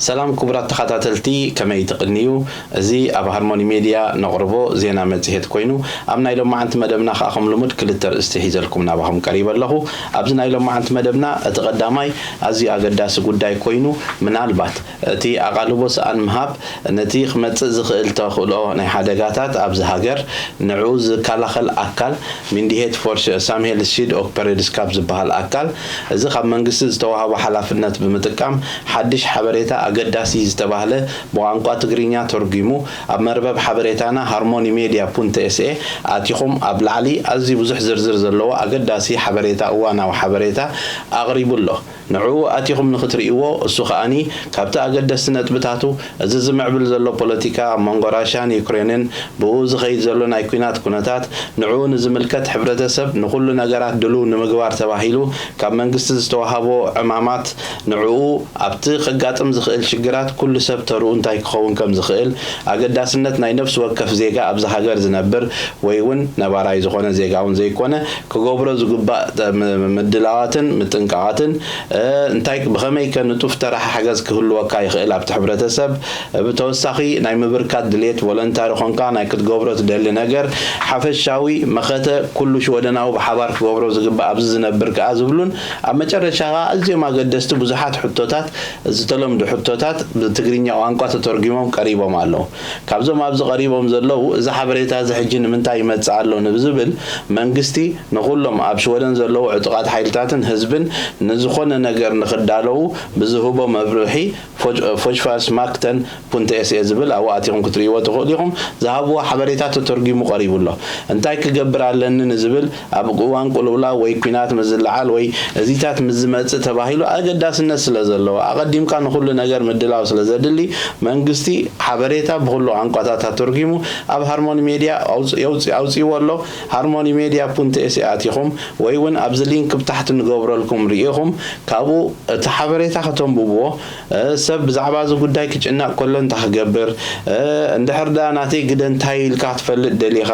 ሰላም ክቡራት ተኸታተልቲ፣ ከመይ ትቕንዩ? እዚ ኣብ ሃርሞኒ ሜድያ ነቕርቦ ዜና መጽሔት ኮይኑ፣ ኣብ ናይ ሎማዓንቲ መደብና ከኣ ከም ልሙድ ክልተ ኣርእስቲ ሒዘልኩም ናባኹም ቀሪበ ኣለኹ። ኣብዚ ናይ ሎማዓንቲ መደብና እቲ ቀዳማይ ኣዝዩ ኣገዳሲ ጉዳይ ኮይኑ፣ ምናልባት እቲ ኣቓልቦ ሰኣን ምሃብ ነቲ ክመጽእ ዝኽእል ተኽእሎ ናይ ሓደጋታት ኣብዚ ሃገር ንዕኡ ዝከላኸል ኣካል ሚንዲሄት ፎርስ ሳምሄል ሺድ ኦክ ፐሬድስካፕ ዝበሃል ኣካል፣ እዚ ካብ መንግስቲ ዝተዋህቦ ሓላፍነት ብምጥቃም ሓድሽ ሓበሬታ ኣገዳሲ ዝተባህለ ብቋንቋ ትግርኛ ተርጒሙ ኣብ መርበብ ሓበሬታና ሃርሞኒ ሜድያ ፑንት ኤስኤ ኣቲኹም ኣብ ላዕሊ ኣዝዩ ብዙሕ ዝርዝር ዘለዎ ኣገዳሲ ሓበሬታ እዋናዊ ሓበሬታ ኣቕሪቡ ኣሎ። ንዕኡ ኣቲኹም ንኽትርእይዎ፣ እሱ ከኣኒ ካብቲ ኣገደስቲ ነጥብታቱ፣ እዚ ዝምዕብል ዘሎ ፖለቲካ ኣብ መንጎ ራሻን ዩክሬንን፣ ብኡ ዝኸይድ ዘሎ ናይ ኲናት ኩነታት፣ ንዕኡ ንዝምልከት ሕብረተሰብ ንኹሉ ነገራት ድሉው ንምግባር ተባሂሉ ካብ መንግስቲ ዝተዋህቦ ዕማማት፣ ንዕኡ ኣብቲ ከጋጥም ዝኽእል ሽግራት ኩሉ ሰብ ተርኡ እንታይ ክኸውን ከም ዝኽእል፣ ኣገዳስነት ናይ ነፍሲ ወከፍ ዜጋ ኣብዚ ሃገር ዝነብር ወይ እውን ነባራይ ዝኾነ ዜጋ እውን ዘይኮነ ክገብሮ ዝግባእ ም-፣ ምድላዋትን ምጥንቃቓትን፣ እ፣ እንታይ ብኸመይ ከ ንጡፍ ተራ ሓገዝ ክህልወካ ይኽእል ኣብቲ ሕብረተሰብ፣ ብተወሳኺ ናይ ምብርካት ድሌት ቮለንታሪ ኾንካ ናይ ክትገብሮ ትደሊ ነገር፣ ሓፈሻዊ መኸተ ኩሉ ሽወደናዊ ብሓባር ክገብሮ ዝግባእ ኣብዚ ዝነብር ከኣ ዝብሉን ኣብ መጨረሻ ከኣ ኣዝዮም ኣገደስቲ ብዙሓት ሕቶታት፣ ዝተለምዱ ሕቶታት ብትግርኛ ቋንቋ ተተርጒሞም ቀሪቦም ኣለዉ። ካብዞም ኣብዚ ቀሪቦም ዘለዉ፣ እዚ ሓበሬታ እዚ ሕጂ ንምንታይ ይመጽእ ኣሎ ንብዝብል፣ መንግስቲ ንኹሎም ኣብ ሽወደን ዘለዉ ዕጡቓት ሓይልታትን ህዝብን ንዝኾነ ነገር ንኽዳለዉ ብዝህቦ መብርሂ፣ ፎጅ-፣ ፎጅፋስ ማክተን ፑንት ኤስኤ ዝብል ኣብኡ ኣቲኹም ክትርእይዎ ትኽእሉ ኢኹም። ዝሃብዎ ሓበሬታ ተተርጒሙ ቀሪቡ ኣሎ። እንታይ ክገብር ኣለኒ ንዝብል፣ ኣብ እዋን ቅልውላው ወይ ኲናት ምስ ዝለዓል ወይ እዚታት ምስ ዝመጽእ ተባሂሉ ኣገዳስነት ስለ ዘለዎ፣ ኣቐዲምካ ንኹሉ ነገር ምድላው ስለ ዘድሊ፣ መንግስቲ ሓበሬታ ብኹሉ ቋንቋታት ኣተርጒሙ ኣብ ሃርሞኒ ሜድያ ኣውጽ-፣ የውጽ-፣ ኣውጺእዎ ኣሎ። ሃርሞኒ ሜድያ ፑንት ኤስኤ ኣቲኹም ወይ እውን ኣብዚ ሊንክ ብታሕቲ ንገብረልኩም ርኢኹም ካብኡ እቲ ሓበሬታ ከተንብብዎ፣ እ፣ ሰብ ብዛዕባ እዚ ጉዳይ ክጭነቕ ከሎ እንታይ ክገብር፣ እ፣ እንድሕር ደኣ ናተይ ግደ እንታይ ኢልካ ክትፈልጥ ደሊኻ፣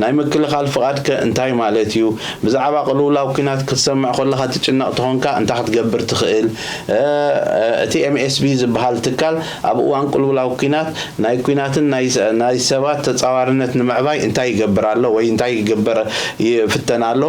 ናይ ምክልኻል ፍቓድከ እንታይ ማለት እዩ፣ ብዛዕባ ቅልውላው ኲናት ክትሰምዕ ከለኻ ትጭነቕ ተኾንካ እንታይ ክትገብር ትኽእል፣ እ፣ እ፣ እቲ ኤምኤስቢ ዝበሃል ትካል ኣብ እዋን ቅልውላው ኲናት ናይ ኲናትን ናይ ሰ-፣ ናይ ሰባት ተጻዋርነት ንምዕባይ እንታይ ይገብር ኣሎ ወይ እንታይ ይገብር ይፍተን ኣሎ፣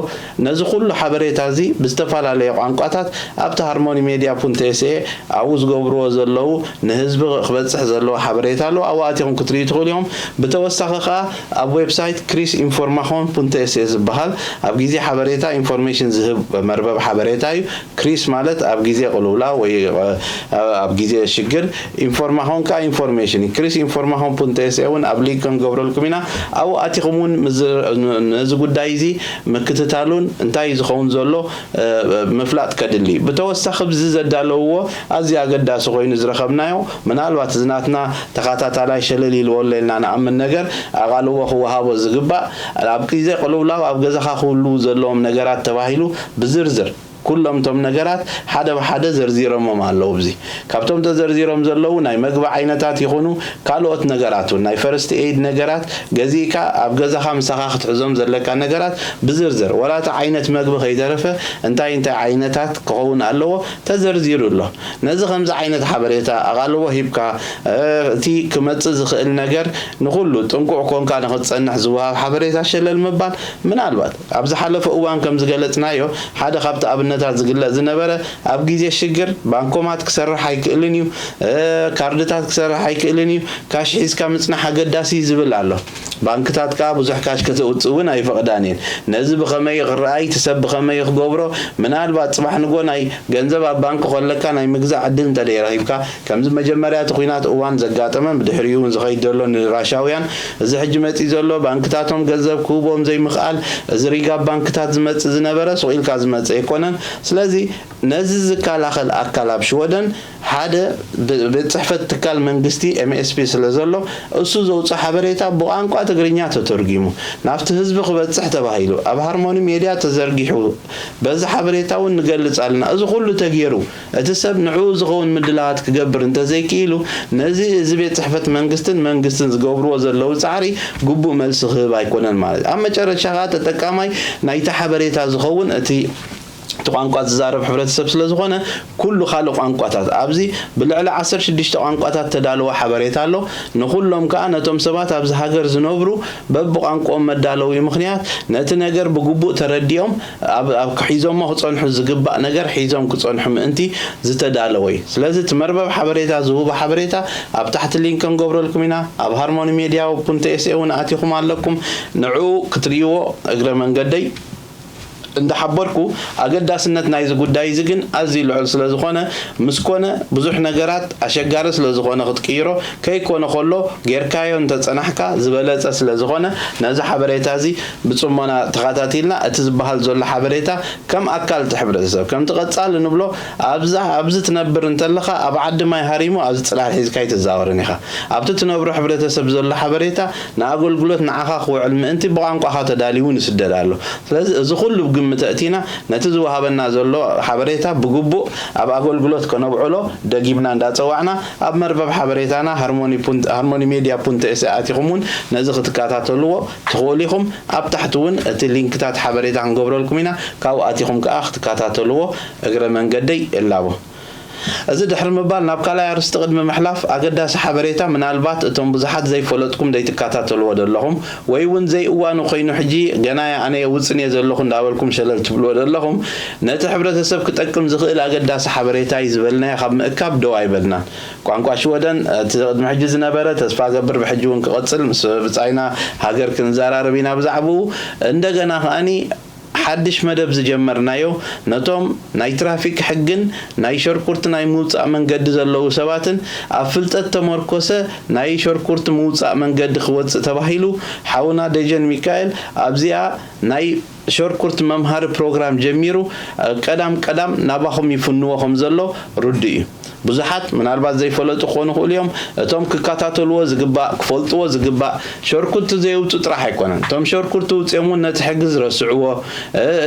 ነዚ ኩሉ ሓበሬታ እዚ ብዝተፈላለየ ቋንቋታት ኣብቲ ሃርሞኒ ሜድያ ፑንት ኤስኤ ኣብኡ ዝገብርዎ ዘለዉ ንህዝቢ ክበጽሕ ዘለዎ ሓበሬታ ኣለዉ። ኣብኡ ኣቲኹም ክትርእዩ ትኽእሉ ኢኹም። ብተወሳኺ ከኣ ኣብ ዌብሳይት ክሪስ ኢንፎርማኾን ፑንት ኤስኤ ዝበሃል ኣብ ግዜ ሓበሬታ ኢንፎርሜሽን ዝህብ መርበብ ሓበሬታ እዩ። ክሪስ ማለት ኣብ ግዜ ቅልውላው ወይ፣ እ፣ ኣብ ግዜ ሽግር፣ ኢንፎርማኾን ከኣ ኢንፎርሜሽን እዩ። ክሪስ ኢንፎርማኾን ፑንት ኤስኤ እውን ኣብ ሊንክ ክንገብረልኩም ኢና። ኣብኡ ኣቲኹም እውን ምዝ-፣ ን-፣ ነዚ ጉዳይ እዚ ምክትታሉን እንታይ እዩ ዝኸውን ዘሎ፣ እ፣ ምፍላጥ ከድሊ እዩ። ብተወሳኺ፣ ኣብዚ ዘዳለውዎ ኣዝዩ ኣገዳሲ ኮይኑ ዝረኸብናዮ፣ ምናልባት እዚ ናትና ተኸታታላይ ሸለል ኢልዎ ኣሎ ኢልና ንኣምን ነገር፣ ኣቓልቦ ክወሃቦ ዝግባእ፣ ኣብ ግዜ ቅልውላው ኣብ ገዛኻ ክህልዉ ዘለዎም ነገራት ተባሂሉ ብዝርዝር ኩሎም እቶም ነገራት ሓደ ብሓደ ዘርዚሮሞም ኣለዉ። ኣብዚ ካብቶም ተዘርዚሮም ዘለዉ ናይ መግቢ ዓይነታት ይኹኑ ካልኦት ነገራት እውን፣ ናይ ፈርስት ኤይድ ነገራት ገዚእካ ኣብ ገዛኻ ምሳኻ ክትሕዞም ዘለካ ነገራት ብዝርዝር፣ ዋላ እቲ ዓይነት መግቢ ከይተረፈ እንታይ እንታይ ዓይነታት ክኸውን ኣለዎ ተዘርዚሩ ኣሎ። ነዚ ከምዚ ዓይነት ሓበሬታ ኣቓልቦ ሂብካ፣ እ፣ እቲ ክመጽእ ዝኽእል ነገር ንኹሉ ጥንቁቕ ኮንካ ንኽትጸንሕ ዝወሃብ ሓበሬታ ሸለል ምባል፣ ምናልባት ኣብ ዝሓለፈ እዋን ከም ዝገለጽናዮ፣ ሓደ ካብቲ ኣብነታት ዝግለጽ ዝነበረ፣ ኣብ ግዜ ሽግር ባንኮማት ክሰርሕ ኣይክእልን እዩ፣ እ፣ ካርድታት ክሰርሕ ኣይክእልን እዩ፣ ካሽ ሒዝካ ምጽናሕ ኣገዳሲ እዩ ዝብል ኣሎ። ባንክታት ከኣ ብዙሕ ካሽ ከተውጽእ እውን ኣይፈቕዳን እየን። ነዚ ብኸመይ ክረኣይ፣ እቲ ሰብ ብኸመይ ክገብሮ፣ ምናልባት ጽባሕ ንጎ ናይ ገንዘብ ኣብ ባንክ ከለካ ናይ ምግዛእ ዕድል እንተ ደይረኺብካ፣ ከምዚ መጀመርያ እቲ ኲናት እዋን ዘጋጠመን ብድሕሪኡ እውን ዝኸይድ ዘሎ ንራሻውያን፣ እዚ ሕጂ መጺኡ ዘሎ ባንክታቶም ገንዘብ ክህቦም ዘይምኽኣል፣ እዚ ሪጋ ኣብ ባንክታት ዝመጽእ ዝነበረ ሱቕ ኢልካ ዝመጽእ ኣይኮነን። ስለዚ ነዚ ዝከላኸል ኣካል ኣብ ሽወደን ሓደ ብ-፣ ቤት ጽሕፈት ትካል መንግስቲ ኤምኤስፒ ስለ ዘሎ፣ እሱ ዘውጽኦ ሓበሬታ ብቋንቋ ትግርኛ ተተርጒሙ ናብቲ ህዝቢ ክበጽሕ ተባሂሉ ኣብ ሃርሞኒ ሜድያ ተዘርጊሑ፣ በዚ ሓበሬታ እውን ንገልጽ ኣለና። እዚ ኩሉ ተገይሩ፣ እቲ ሰብ ንዕኡ ዝኸውን ምድላዋት ክገብር እንተዘይክኢሉ፣ ነዚ እዚ ቤት ጽሕፈት መንግስትን መንግስትን ዝገብርዎ ዘለዉ ጻዕሪ ግቡእ መልሲ ክህብ ኣይኮነን ማለት እዩ። ኣብ መጨረሻ ከኣ ተጠቃማይ ናይቲ ሓበሬታ ዝኸውን እቲ እቲ ቋንቋ ዝዛረብ ሕብረተሰብ ስለ ዝኾነ፣ ኩሉ ካልእ ቋንቋታት፣ ኣብዚ ብልዕሊ ዓሰርተ ሽዱሽተ ቋንቋታት ተዳለወ ሓበሬታ ኣሎ። ንኹሎም ከኣ ነቶም ሰባት ኣብዚ ሃገር ዝነብሩ በብቋንቋኦም መዳለዊ ምኽንያት ነቲ ነገር ብግቡእ ተረዲኦም ኣብ ኣብ ሒዞሞ ክጸንሑ ዝግባእ ነገር ሒዞም ክጸንሑ ምእንቲ ዝተዳለወ እዩ። ስለዚ እቲ መርበብ ሓበሬታ ዝህቦ ሓበሬታ ኣብ ታሕቲ ሊንክ ክንገብረልኩም ኢና። ኣብ ሃርሞኒ ሜድያ ፑንተ ኤስኤ እውን ኣቲኹም ኣለኩም። ንዕኡ ክትርእይዎ እግረ መንገደይ እንዳሓበርኩ፣ ኣገዳስነት ናይዚ ጉዳይ እዚ ግን ኣዝዩ ልዑል ስለ ዝኾነ፣ ምስ ኮነ ብዙሕ ነገራት ኣሸጋሪ ስለ ዝኾነ ክትቅይሮ፣ ከይኮነ ከሎ ጌርካዮ እንተጸናሕካ ዝበለጸ ስለ ዝኾነ፣ ነዚ ሓበሬታ እዚ ብጽሞና ተኸታቲልና፣ እቲ ዝበሃል ዘሎ ሓበሬታ ከም ኣካል እቲ ሕብረተሰብ፣ ከምቲ ቀጻሊ ንብሎ፣ ኣብዛ ኣብዚ ትነብር እንተለኻ፣ ኣብ ዓዲ ማይ ሃሪሙ ኣብዚ ጽላል ሒዝካ ኣይትዛወርን ኢኻ። ኣብቲ ትነብሮ ሕብረተሰብ ዘሎ ሓበሬታ ንኣገልግሎት ንዓኻ ክውዕል ምእንቲ ብቋንቋኻ ተዳልዩ እውን ይስደድ ኣሎ። ስለዚ እዚ ኩሉ ብግምት ኣእቲና ነቲ ዝወሃበና ዘሎ ሓበሬታ ብግቡእ ኣብ ኣገልግሎት ከነብዕሎ ደጊምና እንዳጸዋዕና ኣብ መርበብ ሓበሬታና ሃርሞኒ ፑንት-፣ ሃርሞኒ ሜድያ ፑንተ ኤስ ኣቲኹም እውን ነዚ ክትከታተልዎ ትኽእሉ ኢኹም። ኣብ ታሕቲ እውን እቲ ሊንክታት ሓበሬታ ክንገብረልኩም ኢና። ካብኡ ኣቲኹም ከኣ ክትከታተልዎ እግረ መንገደይ እላቦ። እዚ ድሕሪ ምባል ናብ ካልኣይ ኣርስቲ ቅድሚ ምሕላፍ ኣገዳሲ ሓበሬታ ምናልባት እቶም ብዙሓት ዘይፈለጥኩም ዘይትከታተልዎ ዘለኹም ወይ እውን ዘይእዋኑ ኮይኑ ሕጂ ገና ኣነ የውፅን እየ ዘለኹ እንዳበልኩም ሸለል ትብልዎ ዘለኹም ነቲ ሕብረተሰብ ክጠቅም ዝኽእል ኣገዳሲ ሓበሬታ እዩ ዝበልናዮ ካብ ምእካብ ደው ኣይበልናን። ቋንቋ ሽወደን እቲ ቅድሚ ሕጂ ዝነበረ ተስፋ ገብር ብሕጂ እውን ክቐፅል ምስ ብፃይና ሃገር ክንዘራረብ ኢና ብዛዕባኡ። እንደገና ከኣኒ ሓድሽ መደብ ዝጀመርናዮ ነቶም ናይ ትራፊክ ሕግን ናይ ሸርኩርት ናይ ምውጻእ መንገዲ ዘለዉ ሰባትን ኣብ ፍልጠት ተመርኮሰ ናይ ሸርኩርት ምውጻእ መንገዲ ክወጽእ ተባሂሉ ሓውና ደጀን ሚካኤል ኣብዚኣ ናይ ሸርኩርት መምሃሪ ፕሮግራም ጀሚሩ ቀዳም ቀዳም ናባኹም ይፍንዎ ከም ዘሎ ርዱእ እዩ። ብዙሓት ምናልባት ዘይፈለጡ ክኾኑ ይኽእሉ እዮም። እቶም ክከታተልዎ ዝግባእ ክፈልጥዎ ዝግባእ ሸርኩርት ዘየውፅኡ ጥራሕ ኣይኮነን። እቶም ሸርኩርት ውፅኦም እውን ነቲ ሕጊ ዝረስዕዎ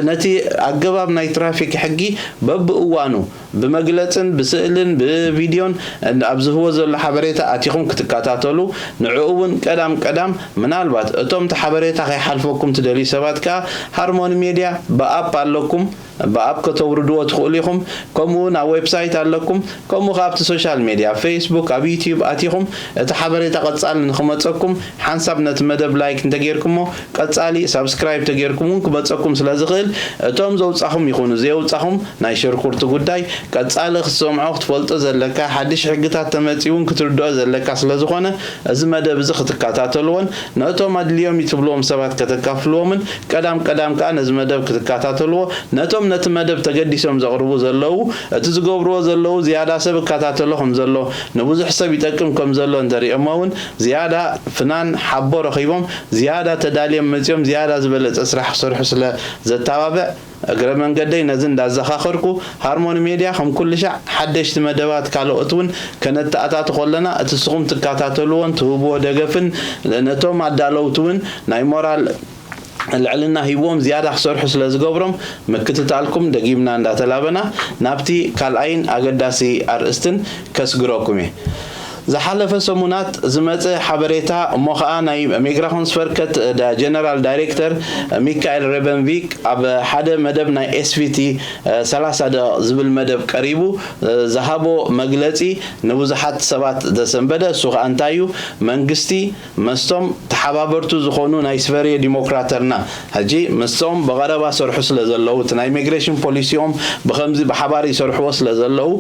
ነቲ ኣገባብ ናይ ትራፊክ ሕጊ በብእዋኑ ብመግለፅን ብስእልን ብቪድዮን ኣብ ዝህቦ ዘሎ ሓበሬታ ኣቲኹም ክትከታተሉ ንዕኡ እውን ቀዳም ቀዳም ምናልባት እቶም እቲ ሓበሬታ ከይሓልፈኩም ትደልዩ ሰባት ከዓ ሃርሞኒ ሜድያ ብኣፕ ኣለኩም። ብኣፕ ከተውርድዎ ትኽእሉ ኢኹም። ከምኡ እውን ኣብ ዌብሳይት ኣለኩም። ከምኡ ከኣ ኣብቲ ሶሻል ሜድያ ኣብ ፌስቡክ ኣብ ዩትዩብ ኣቲኹም እቲ ሓበሬታ ቀጻሊ ንኽመጸኩም ሓንሳብ ነቲ መደብ ላይክ እንተጌርኩሞ ቀጻሊ ሳብስክራይብ ተጌርኩም እውን ክመጸኩም ስለ ዝኽእል እቶም ዘውጻኹም ይኹኑ ዘየውጻኹም ናይ ሸርኩርቲ ጉዳይ ቀጻሊ ክትሰምዖ ክትፈልጦ ዘለካ ሓድሽ ሕግታት ተመጺኡ እውን ክትርድኦ ዘለካ ስለ ዝኾነ እዚ መደብ እዚ ክትከታተልዎን ነቶም ኣድልዮም እዩ ትብልዎም ሰባት ከተካፍልዎምን ቀዳም ቀዳም ከኣ ነዚ መደብ ክትከታተልዎ ነቶም ነቲ መደብ ተገዲሶም ዘቕርቡ ዘለዉ እቲ ዝገብርዎ ዘለዉ ዝያዳ ሰብ እከታተሎ ከም ዘሎ ንብዙሕ ሰብ ይጠቅም ከም ዘሎ እንተሪኦሞ እውን ዝያዳ ፍናን ሓቦ ረኺቦም ዝያዳ ተዳልዮም መፂኦም ዝያዳ ዝበለፀ ስራሕ ክሰርሑ ስለ ዘተባብዕ እግረ መንገደይ ነዚ እንዳዘኻኸርኩ ሃርሞኒ ሜድያ ከም ኩሉ ሻዕ ሓደሽቲ መደባት ካልኦት እውን ከነተኣታቱ ከለና እቲ ንስኹም ትከታተልዎን ትህብዎ ደገፍን ነቶም ኣዳለውቲ እውን ናይ ሞራል ልዕልና ሂብዎም ዝያዳ ክሰርሑ ስለ ዝገብሮም ምክትታልኩም ደጊምና እንዳተላበና ናብቲ ካልኣይን ኣገዳሲ ኣርእስትን ከስግረኩም እየ። ዝሓለፈ ሰሙናት ዝመፀ ሓበሬታ እሞ ኸዓ ናይ ሜግራፎንስቨርከት ጀነራል ዳይሬክተር ሚካኤል ሬበንቪክ ኣብ ሓደ መደብ ናይ ኤስቪቲ ሰላሳ ደቂቕ ዝብል መደብ ቀሪቡ ዝሃቦ መግለፂ ንብዙሓት ሰባት ዘሰንበደ እሱ ኸዓ እንታይ እዩ መንግስቲ መስቶም ተሓባበርቱ ዝኾኑ ናይ ስቨርየ ዲሞክራተርና ሕጂ ምስኦም ብቐረባ ሰርሑ ስለ ዘለዉ እቲ ናይ ኢሚግሬሽን ፖሊሲኦም ብኸምዚ ብሓባር ይሰርሕዎ ስለ ዘለዉ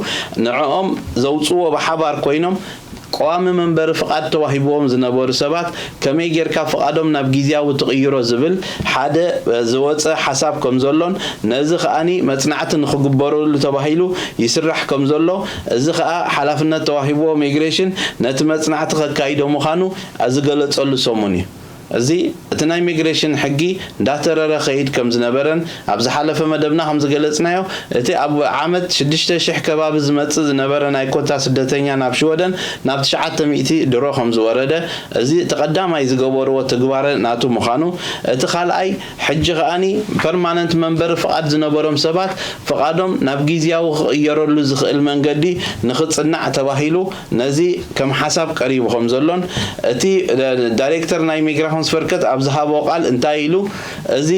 ንዕኦም ዘውፅዎ ብሓባር ኮይኖም ቀዋሚ መንበሪ ፍቓድ ተዋሂብዎም ዝነበሩ ሰባት ከመይ ጌርካ ፍቓዶም ናብ ጊዜያዊ ትቕይሮ ዝብል ሓደ ዝወፀ ሓሳብ ከም ዘሎን ነዚ ከኣኒ መፅናዕቲ ንኽግበረሉ ተባሂሉ ይስራሕ ከም ዘሎ እዚ ከኣ ሓላፍነት ተዋሂብዎ ኢሚግሬሽን ነቲ መፅናዕቲ ከካይዶ ምዃኑ ዝገለፀሉ ሰሙን እዩ። እዚ እቲ ናይ ኢሚግሬሽን ሕጊ እንዳተረረ ኸይድ ከም ዝነበረን ኣብ ዝሓለፈ መደብና ከም ዝገለፅናዮ እቲ ኣብ ዓመት ሽዱሽተ ሽሕ ከባቢ ዝመፅእ ዝነበረ ናይ ኮታ ስደተኛ ናብ ሽወደን ናብ ትሽዓተ ሚእቲ ድሮ ከም ዝወረደ እዚ እቲ ቀዳማይ ዝገበርዎ ትግባረ ናቱ ምዃኑ እቲ ካልኣይ ሕጂ ከኣኒ ፐርማነንት መንበሪ ፍቓድ ዝነበሮም ሰባት ፍቓዶም ናብ ጊዜያዊ ክቕየረሉ ዝኽእል መንገዲ ንኽፅናዕ ተባሂሉ ነዚ ከም ሓሳብ ቀሪቡ ከም ዘሎን እቲ ዳይሬክተር ናይ ኢሚግሬሽን ስቨርከት ኣብ ዝሃቦ ቃል እንታይ ኢሉ እዚ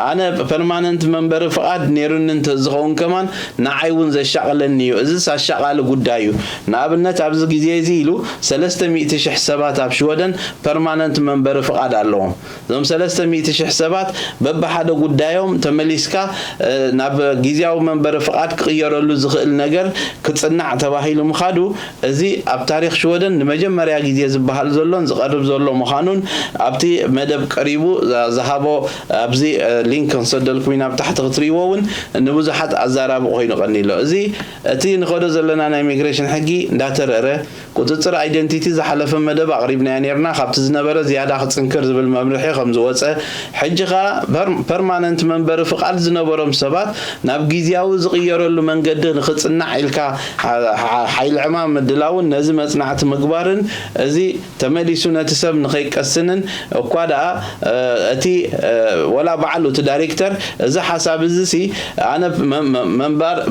ኣነ ፐርማነንት መንበሪ ፍቓድ ነይሩኒ እንተዝኸውን ከማን ንዓይ እውን ዘሻቕለኒ እዩ። እዚስ ኣሻቓሊ ጉዳይ እዩ። ንኣብነት ኣብዚ ግዜ እዚ ኢሉ ሰለስተ ሚእቲ ሽሕ ሰባት ኣብ ሽወደን ፐርማነንት መንበሪ ፍቓድ ኣለዎም። እዞም ሰለስተ ሚእቲ ሽሕ ሰባት በብሓደ ጉዳዮም ተመሊስካ ናብ ግዜያዊ መንበሪ ፍቓድ ክቕየረሉ ዝኽእል ነገር ክጽናዕ ተባሂሉ ምኻዱ፣ እዚ ኣብ ታሪኽ ሽወደን ንመጀመርያ ግዜ ዝበሃል ዘሎን ዝቐርብ ዘሎ ምዃኑን ኣብቲ መደብ ቀሪቡ ዝሃቦ ኣብዚ ሊንክ ክንሰደልኩም ኢና፣ ኣብ ታሕቲ ክትርእይዎ እውን ንብዙሓት ኣዛራቢ ኮይኑ ቀኒሎ። እዚ እቲ ንኸዶ ዘለና ናይ ኢሚግሬሽን ሕጊ እንዳተረረ ቁጽጽር ኣይደንቲቲ ዝሓለፈ መደብ ኣቕሪብናዮ ነርና። ካብቲ ዝነበረ ዝያዳ ክጽንክር ዝብል መምርሒ ከም ዝወጸ፣ ሕጂ ኸኣ ፐርማነንት መንበሪ ፍቓድ ዝነበሮም ሰባት ናብ ግዝያዊ ዝቕየረሉ መንገዲ ንኽጽናዕ ኢልካ ሓይሊ ዕማም ምድላውን ነዚ መጽናዕቲ ምግባርን፣ እዚ ተመሊሱ ነቲ ሰብ ንኸይቀስንን እኳ ደኣ እቲ ወላ ባዕሉ እቲ ዳይሬክተር እዚ ሓሳብ እዚ ሲ ኣነ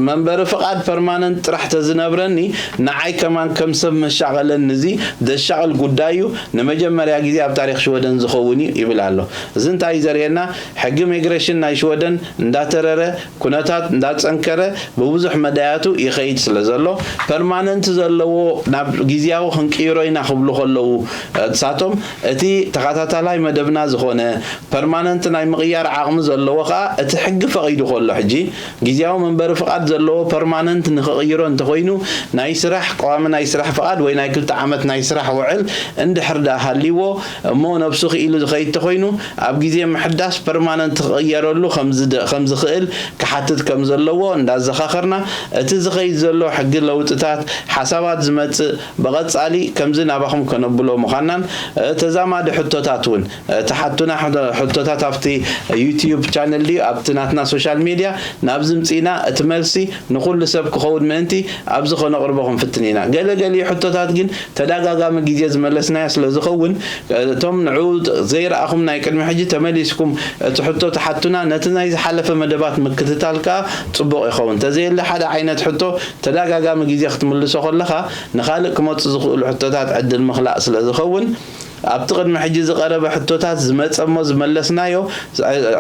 መንበሪ ፍቓድ ፐርማነንት ጥራሕ ተዝነብረኒ ንዓይ ከማን ከም ሰብ መሻቐለኒ፣ እዚ ዘሻቕል ጉዳይ እዩ፣ ንመጀመርያ ግዜ ኣብ ታሪኽ ሽወደን ዝኸውን እዩ ይብል ኣሎ። እዚ እንታይ እዩ ዘርእየና? ሕጊ ኢሚግሬሽን ናይ ሽወደን እንዳተረረ ኩነታት እንዳጸንከረ ብብዙሕ መዳያቱ ይኸይድ ስለ ዘሎ ፐርማነንት ዘለዎ ናብ ግዝያዊ ክንቅይሮ ኢና ክብሉ ከለዉ ንሳቶም እቲ ተኸታታላይ መደብና ዝኾነ ፐርማነንት ናይ ምቕያር ዓቕሚ ዘለዎ ከኣ እቲ ሕጊ ፈቒዱ ከሎ ሕጂ ግዝያዊ መንበሪ ፍቓድ ዘለዎ ፐርማነንት ንኽቕይሮ እንተኾይኑ ናይ ስራሕ ቀዋሚ ናይ ስራሕ ፍቓድ ወይ ናይ ክልተ ዓመት ናይ ስራሕ ውዕል እንድሕር ደኣ ሃልይዎ እሞ ነብሱ ክኢሉ ዝኸይድ ተኾይኑ ኣብ ግዜ ምሕዳስ ፐርማነንት ክቕየረሉ ከም ዝኽእል ክሓትት ከም ዘለዎ እንዳዘኻኸርና እቲ ዝኸይድ ዘሎ ሕጊ ለውጥታት ሓሳባት ዝመጽእ ብቐጻሊ ከምዚ ናባኹም ከነብሎ ምዃንናን ተዛማዲ ሕቶታት እውን ተሓቱና ሕቶታት ኣብቲ ዩቲዩብ ቻነል ድዩ ኣብቲ ናትና ሶሻል ሜድያ ናብዚ ምጽኢና እቲ መልሲ ንኹሉ ሰብ ክኸውን ምእንቲ ኣብዚ ከነቕርቦ ክንፍትን ኢና። ገለ ገሊኡ ሕቶታት ግን ተደጋጋሚ ግዜ ዝመለስናዮ ስለ ዝኸውን እቶም ንዕኡ ዘይረኣኹም ናይ ቅድሚ ሕጂ ተመሊስኩም እቲ ሕቶ ትሓቱና፣ ነቲ ናይ ዝሓለፈ መደባት ምክትታል ከኣ ጽቡቕ ይኸውን። ተዘየለ ሓደ ዓይነት ሕቶ ተደጋጋሚ ግዜ ክትምልሶ ከለኻ ንኻልእ ክመጹ ዝኽእሉ ሕቶታት ዕድል ምኽላእ ስለ ዝኸውን ኣብቲ ቅድሚ ሕጂ ዝቐረበ ሕቶታት ዝመጸ እሞ ዝመለስናዮ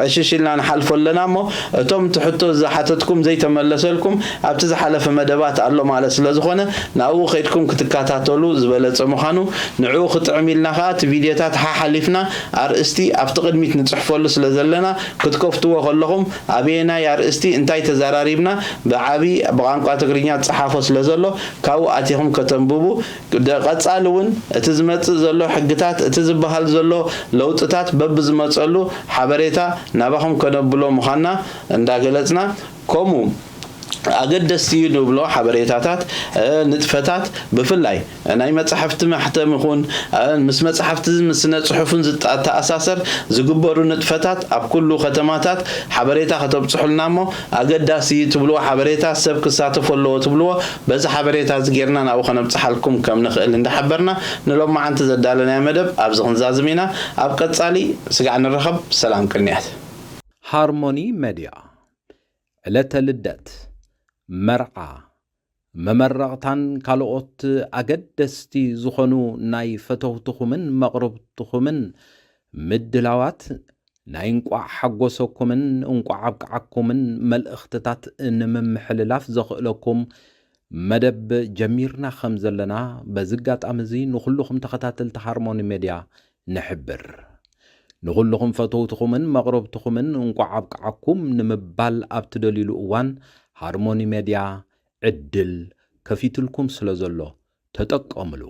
ዕሽሽ ኢልና ንሓልፎ ኣለና እሞ እቶም እቲ ሕቶ ዝሓተትኩም ዘይተመለሰልኩም ኣብቲ ዝሓለፈ መደባት ኣሎ ማለት ስለ ዝኾነ ናብኡ ከይድኩም ክትከታተሉ ዝበለጸ ምዃኑ ንዕኡ ክጥዕም ኢልና ከኣ እቲ ቪድዮታት ሓሓሊፍና ኣርእስቲ ኣብቲ ቅድሚት ንጽሕፈሉ ስለ ዘለና ክትከፍትዎ ከለኹም ኣበየናይ ኣርእስቲ እንታይ ተዘራሪብና ብዓቢ ብቋንቋ ትግርኛ ዝጸሓፎ ስለ ዘሎ ካብኡ ኣቲኹም ከተንብቡ ቀጻሊ እውን እቲ ዝመጽእ ዘሎ ሕግታት እቲ ዝበሃል ዘሎ ለውጥታት በብዝመጸሉ ሓበሬታ ናባኹም ከነብሎ ምዃንና እንዳገለጽና ከምኡ ኣገደስቲ እዩ ንብሎ ሓበሬታታት ንጥፈታት ብፍላይ ናይ መጻሕፍቲ ማሕተም ይኹን ምስ መጻሕፍቲ ምስ ስነ ጽሑፍን ዝተኣሳሰር ዝግበሩ ንጥፈታት ኣብ ኩሉ ከተማታት ሓበሬታ ከተብጽሑልና እሞ ኣገዳሲ እዩ ትብልዎ ሓበሬታ ሰብ ክሳተፎ ኣለዎ ትብልዎ በዚ ሓበሬታ እዚ ጌርና ናብኡ ከነብጽሓልኩም ከም ንኽእል እንዳሓበርና ንሎማዓንቲ ዘዳለናዮ መደብ ኣብዚ ክንዛዝም ኢና። ኣብ ቀጻሊ ስጋዕ ንረኸብ። ሰላም ቅንያት። ሃርሞኒ መድያ ዕለተ ልደት፣ መርዓ፣ መመረቕታን ካልኦት ኣገደስቲ ዝኾኑ ናይ ፈተውትኹምን መቕርብትኹምን ምድላዋት ናይ እንቋዕ ሓጎሰኩምን እንቋዕ ኣብቅዓኩምን መልእኽትታት ንምምሕልላፍ ዘኽእለኩም መደብ ጀሚርና ከም ዘለና በዚ ኣጋጣሚ እዚ ንኹልኹም ተኸታተልቲ ሃርሞኒ ሜድያ ንሕብር። ንኹልኹም ፈተውትኹምን መቕረብትኹምን እንቋዕ ኣብቅዓኩም ንምባል ኣብ ትደልዩሉ እዋን ሃርሞኒ ሜድያ ዕድል ከፊትልኩም ስለ ዘሎ ተጠቀምሉ።